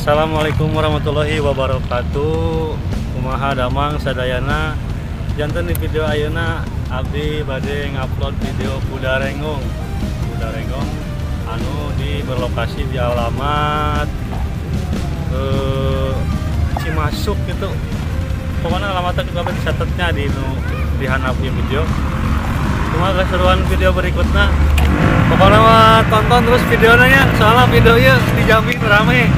Assalamualaikum warahmatullahi wabarakatuh. Kumaha damang sadayana. Janten di video ayeuna abdi bade ngupload video kuda renggong. Kuda renggong anu di berlokasi di alamat Cimasuk gitu. Pokoknya alamatnya juga dicatatnya di di handap video. Cuma keseruan video berikutnya. Pokoknya mah tonton terus videonya, soalnya videonya dijamin rame.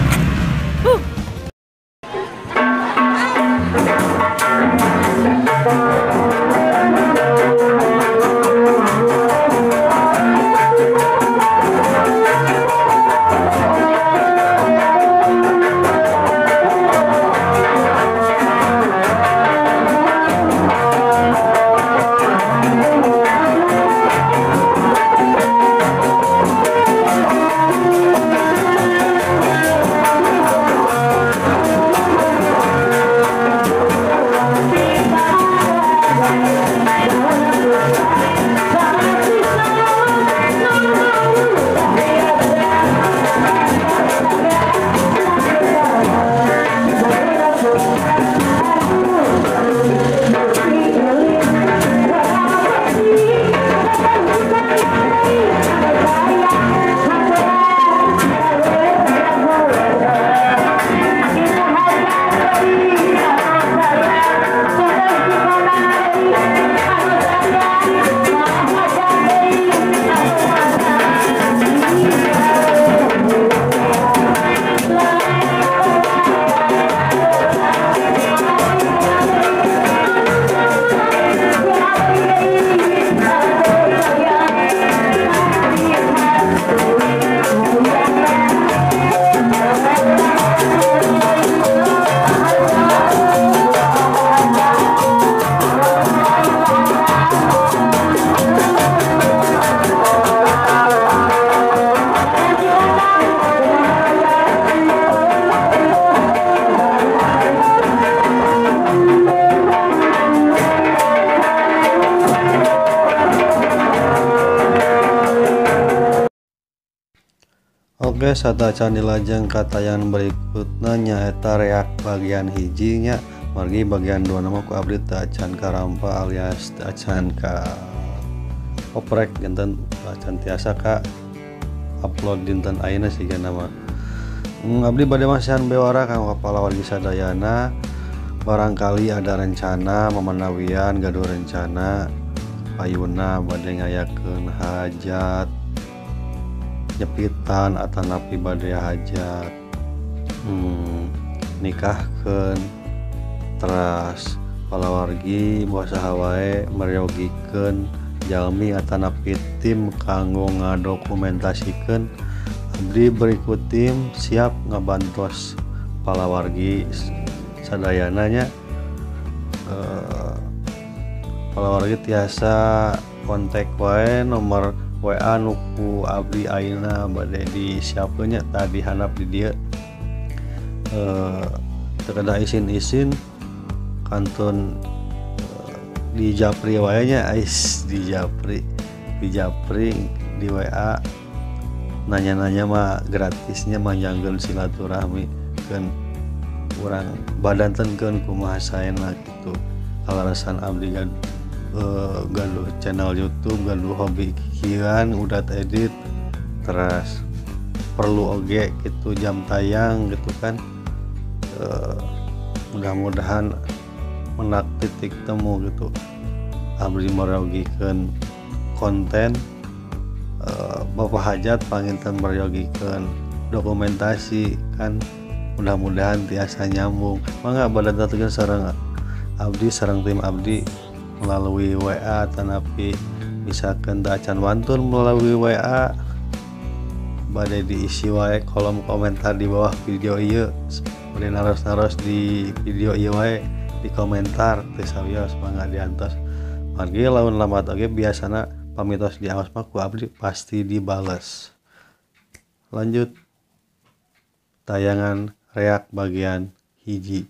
Oke, satacan dilajeng ka tayangan berikutna nyaeta reak bagian hijinya. Margi bagian dua nama ku abdi teu acan karampa alias teu acan ka oprek janten acan tiasa ka upload dinten ayeuna siga nama. Abdi bade masihan bewara kanggo palawargi sadayana. Barangkali ada rencana mamanawian gaduh rencana payuna bade ngayakeun hajat nyepitan atau napi bade hajat nikahkeun teras palawargi saha wae meryogikeun jalmi atanapi tim kanggo ngadokumentasikeun. Abdi berikut tim siap ngabantos palawargi sadayana nya. Palawargi tiasa kontak wae nomor WA nuku abdi ayeuna bade disiapkeun nya tadi handap di dieu. Teu kedah isin-isin kantun di japri wae nya, ais di japri di WA nanya-nanya mah gratisnya manjangkeun silaturahmi keun urang badantenkeun kumaha saena kitu. Kalaresan abdi gaduh channel YouTube, gaduh hobi kikian, udat edit, terus perlu oge gitu jam tayang gitu kan. Mudah-mudahan menak titik temu gitu. Abdi meryogikeun konten, Bapak hajat panginten meryogikeun dokumentasi kan, mudah-mudahan tiasa nyambung. Mangga badantenkeun sareng abdi, sareng tim abdi melalui WA tanapi misalkan acan wantun melalui WA bade diisi wae kolom komentar di bawah video ieu, bade naros-naros di video ieu wae di komentar teu sawios mangga diantos. Margi lamun lambat oge biasana pamitos diawas mah ku abdi pasti dibales. Lanjut tayangan reak bagian hiji.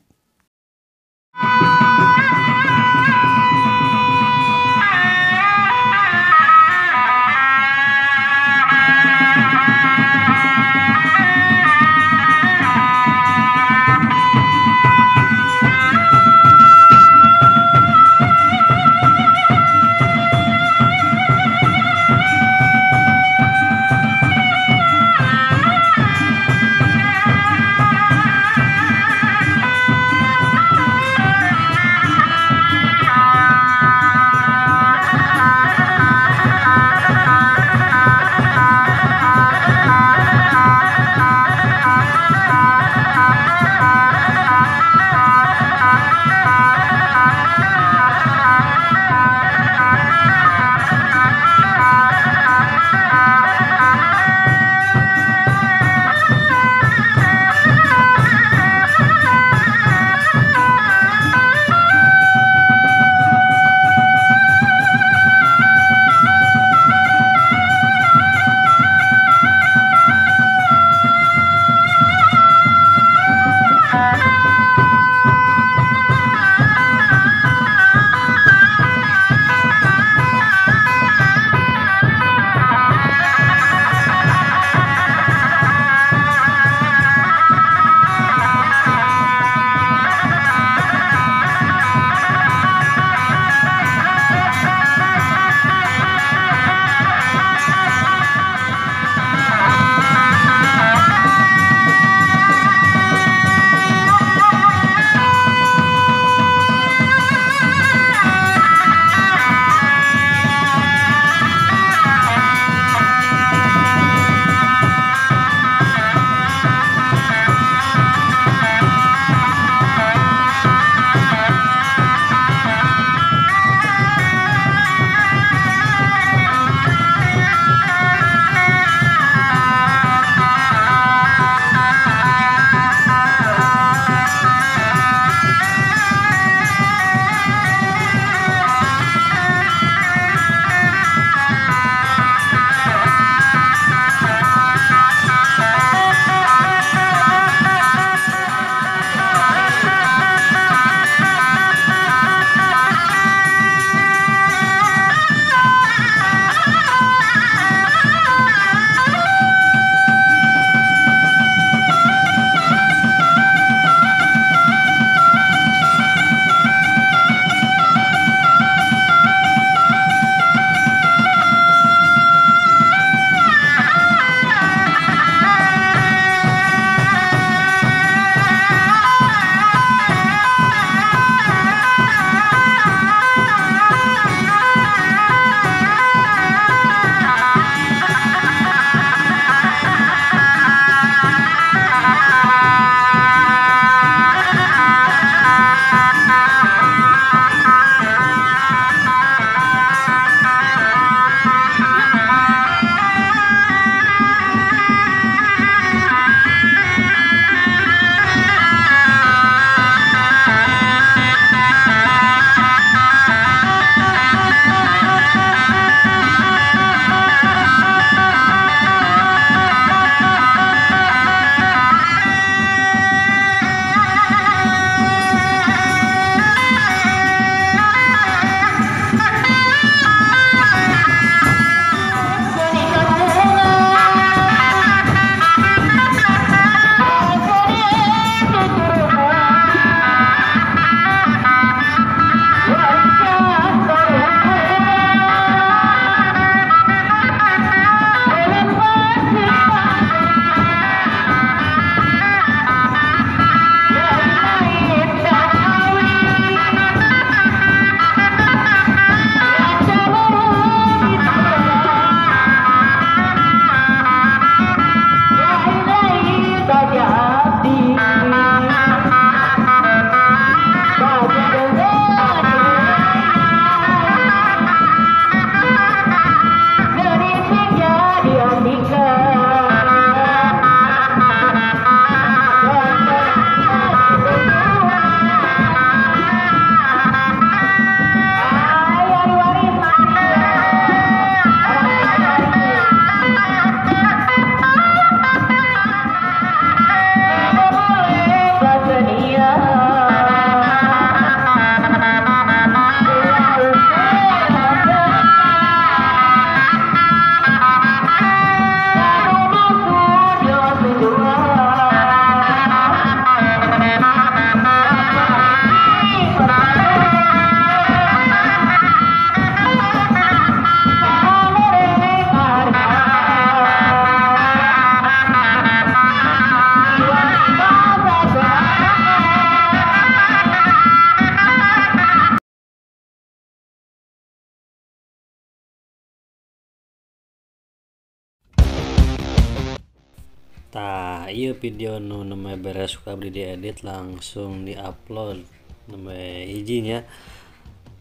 Tah, ieu video nu nembe beres ku abdi diedit langsung diupload nembe hiji nya.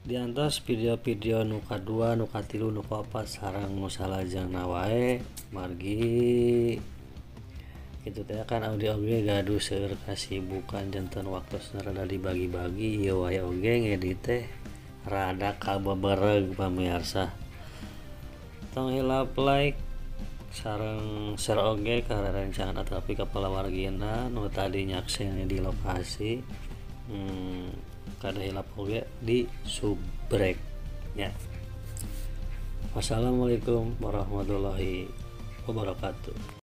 Diantos video-video nu kadua, nu katilu, nu kaopat sareng nu salajengna wae, margi kitu teh kan abdi oge gaduh seueur kasibukan, janten waktosna rada dibagi-bagi. Ieu wae oge ngedit teh rada kabebereg pamirsa. Tong hilap like sareng share oge ka rerencangan atapi ka palawargina nu tadi nyaksen di lokasi. Kada hilap oge di subrek nya. Wassalamualaikum warahmatullahi wabarakatuh.